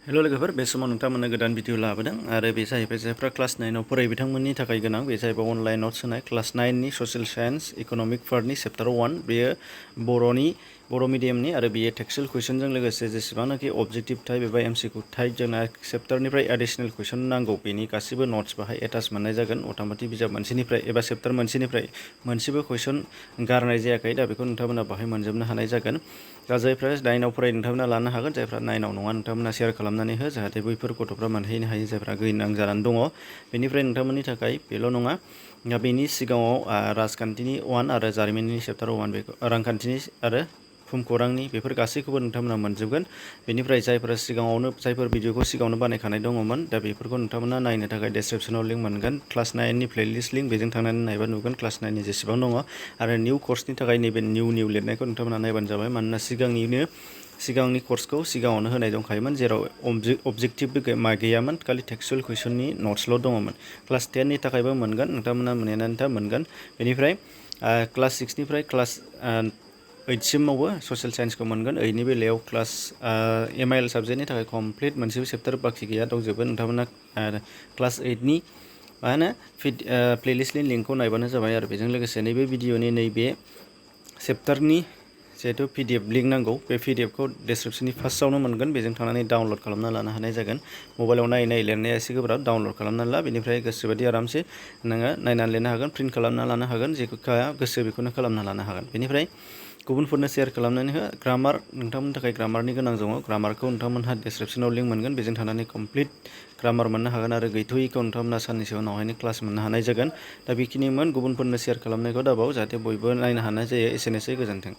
Hello लोगोफोर बे समाव नोंथांमोननो गोदान भिडिअ लाबोदों आरो बे जाहैबाय जायफ्रा क्लास 9 आव फरायो बिथांमोननि थाखाय गोनां बे जाहैबाय अनलाइन नट्स होनाय क्लास 9 नि ससियेल साइन्स इकोनॉमिक पार्टनि चैप्टार 1 बेयो बर' मिडियामनि आरो बेयो टेक्सुअल कुइसनजों लोगोसे जेसेबांनाखि ऑब्जेक्टिव टाइप एबा एमसीक्यू टाइप जोंना चैप्टारनिफ्राय एडिशनल कुइसन नांगौ बेनि गासिबो नट्स बाहाय एटाच मोननाय जागोन अट'मेटिक बिजाब मोनसेनिफ्राय एबा चैप्टार मोनसेनिफ्राय मोनसेबो कुइसन गारनाय जायाखै दा बेखौ नोंथांमोना बाहाय मोनजोबनो हानाय जागोन दा जायफ्रा 9 आव फरायो नोंथांमोना लानो हागोन जायफ्रा 9 आव नङा नोंथांमोना शेयार खालामनानै हो जाहाथे बैफोर गथ'फ्रा मोनहैनो हायो जायफ्रा गोनां जानानै दङ बेनिफ्राय नोंथांमोननि थाखाय बेल' नङा दा बेनि सिगाङाव राजखान्थिनि 1 आरो जारिमिननि चैप्टार 1 बेखौ रांखान्थिनि आरो भुमखौरांनि बेफोर गासैखौबो नोंथांमोना मोनजोबगोन बेनिफ्राय जायफोर भिडिअखौ सिगाङावनो बानायखानाय दङमोन दा बेफोरखौ नोंथांमोना नायनो थाखाय डेसक्रिप्शनाव लिंक मोनगोन क्लास 9 नि प्लेलिस्ट लिंक बेजों थांनानै नायबा नुगोन क्लास 9 नि जेसेबां दङ आरो निउ कर्सनि थाखाय नैबे निउ लिरनायखौ नोंथांमोना नायबानो जाबाय मानोना सिगांनि कर्सखौ सिगाङावनो होनाय दंखायोमोन जेराव अबजेक्टिभबो गैयामोन खालि टेक्सुअल कुइसननि नट्सल' दङमोन क्लास 10 नि थाखायबो मोनगोन नोंथांमोना मोननायानोथा मोनगोन बेनिफ्राय क्लास 6 निफ्राय क्लास 8 सिमावबो ससियेल साइन्सखौ मोनगोन 8 नि बेलायाव क्लास एमआइएल साबजेक्टनि थाखाय कमप्लिट मोनसेबो चैप्टार बाखि गैया दंजोबो नोंथांमोना क्लास 8 नि प्लेलिस्टनि लिंकखौ नायबानो जाबाय आरो बेजों लोगोसे नैबे भिडिअनि नैबे चैप्टारनि जिहेतु PDF लिंक नांगौ बे PDFखौ डेसक्रिप्शननि फार्स्टआवनो मोनगोन बेजों थांनानै डाउनलड खालामना लानो हानाय जागोन मबाइलाव नायै लिरनाया एसे गोब्राब डाउनलड खालामनानै ला बेनिफ्राय गोसोबायदि आरामसे नोङो नायनानै लिरनो हागोन प्रिन्ट खालामना लानो हागोन जेखौ गोसो बेखौनो खालामना लानो हागोन बेनिफ्राय गुबुनफोरनो शेयार खालामनानै हो ग्रामार नोंथांमोननि थाखाय ग्रामारनि गोनां दङ ग्रामारखौ नोंथांमोनहा डेसक्रिप्शनाव लिंक मोनगोन बेजों थांनानै कमप्लिट ग्रामार मोननो हागोन आरो गैथ'यैखौ नोंथांमोना साननैसो उनावहायनो क्लास मोननो हानाय जागोन दा बेखिनिमोन गुबुनफोरनो शेयार खालामनायखौ दाबाव जाहाथे बयबो नायनो हानाय जायो एसेनोसै गोजोन्थों।